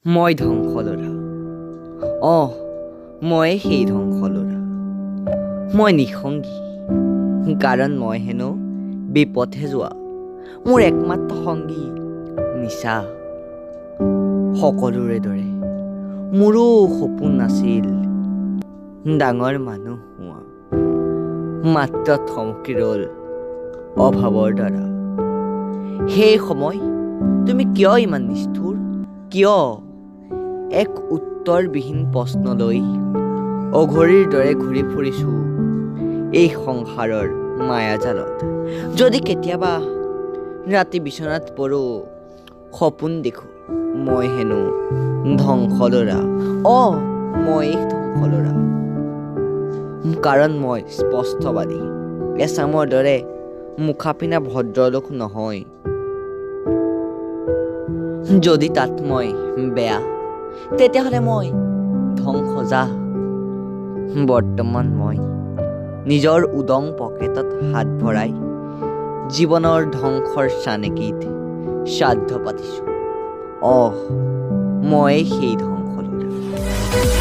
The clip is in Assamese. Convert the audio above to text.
মই ধ্বংস ল'ৰা। অঁ, ময়ে সেই ধ্বংস ল'ৰা। মই নিসংগী, কাৰণ মই হেনো বিপথে যোৱা। মোৰ একমাত্ৰ সংগী নিচা। সকলোৰে দৰে মোৰো সপোন আছিল ডাঙৰ মানুহ হোৱা, মাত্ৰ থমকি ৰ'ল অভাৱৰ দ্বাৰা। সেই সময়, তুমি কিয় ইমান নিষ্ঠুৰ, কিয়? এক উত্তৰবিহীন প্ৰশ্ন লৈ অঘৰীৰ দৰে ঘূৰি ফুৰিছোঁ এই সংসাৰৰ মায়াজালত। যদি কেতিয়াবা ৰাতি বিচনাত পৰোঁ, সপোন দেখোঁ মই হেনো ধ্বংস ল'ৰা। অঁ, মই ধ্বংস ল'ৰা, কাৰণ মই স্পষ্টবাদী, এচামৰ দৰে মুখা পিন্ধা ভদ্ৰলোক নহয়। যদি তাত মই বেয়া, তেতিয়াহ'লে মই ধ্বংস যা। বৰ্তমান মই নিজৰ উদং পকেটত হাত ভৰাই জীৱনৰ ধ্বংসৰ চানেকিত শ্ৰাদ্ধ পাতিছোঁ। অঁ, ময়ে সেই ধ্বংস ল'ৰা।